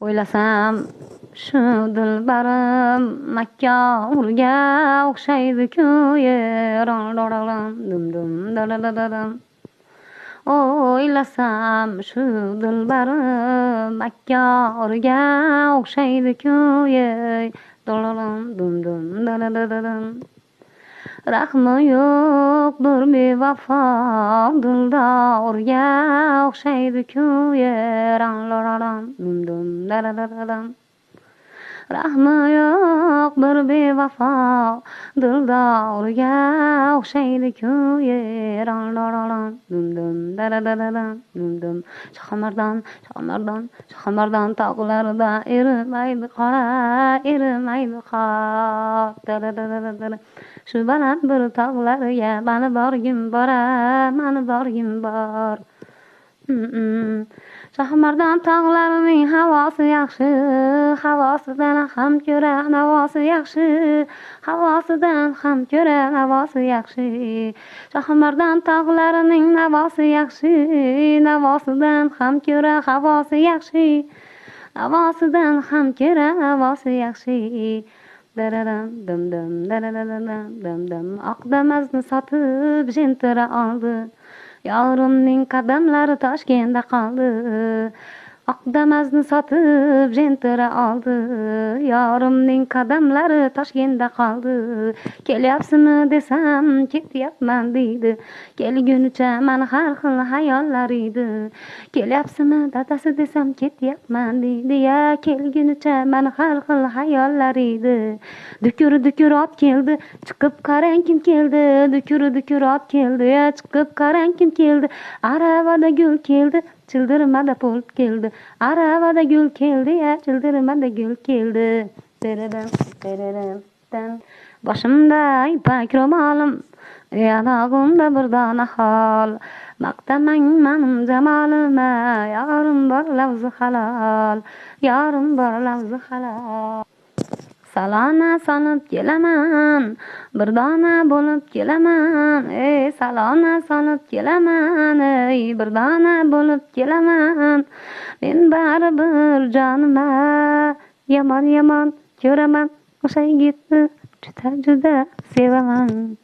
O'ylasam shu dilbarim makkorga o'xshaydi-ku, dum dum dum. O'ylasam shu dilbarim makkorga o'xshaydi-ku, dum dum dum. Rahmi yo'q bir bevafo dildorga o'xshaydi-ku, dum dum dum. Rahmi yo'q bir bevafo dildorga o'xshaydi-ku, dum dum dum dum. Shohimardon, Shohimardon, Shohimardon tog'larida erimaydi qora, erimaydi qor. Shu baland bir tog'larga mani borgim bora, mani borgim bor. Shohimardon tog'larining havosi yaxshi, havosidan ham ko'ra navosi yaxshi, havosidan ham ko'ra navosi yaxshi. Shohimardon tog'larining navosi yaxshi, navosidan ham ko'ra havosi yaxshi, navosidan ham ko'ra navosi yaxshi. Dararam dum dum dararam dum dum. Oq damazni sotib jentira oldi, yorimning qadamlari Toshkentda qoldi. Oq damazni sotib jentira oldi, yorimning qadamlari Toshkentda qoldi. Kelyapsizmi desam ketyapman deydi, kelgunicha mani har xil hayollar edi. Kelyapsizmi dadasi desam ketyapman deydi, ya kelgunicha mani har xil hayollar edi. Dukur dukur ot keldi, chiqib qarang kim keldi. Dukur dukur ot keldi, ya chiqib qarang kim keldi. Aravada gul keldi, childirmada pul keldi. Aravada gul keldi, ya childirmada gul keldi. Boshimda ipak ro'molim, yonog'imda bir dona xol. Maqtamang manim jamolimma, yorim bor lafzi halol, yorim bor lafzi halol. Salona solib kelaman, bir dona bo'lib kelaman. Ey salona solib kelaman, ey bir dona bo'lib kelaman. Men baribir jonima yomon yomon ko'raman, o'sha yigitni juda juda sevaman.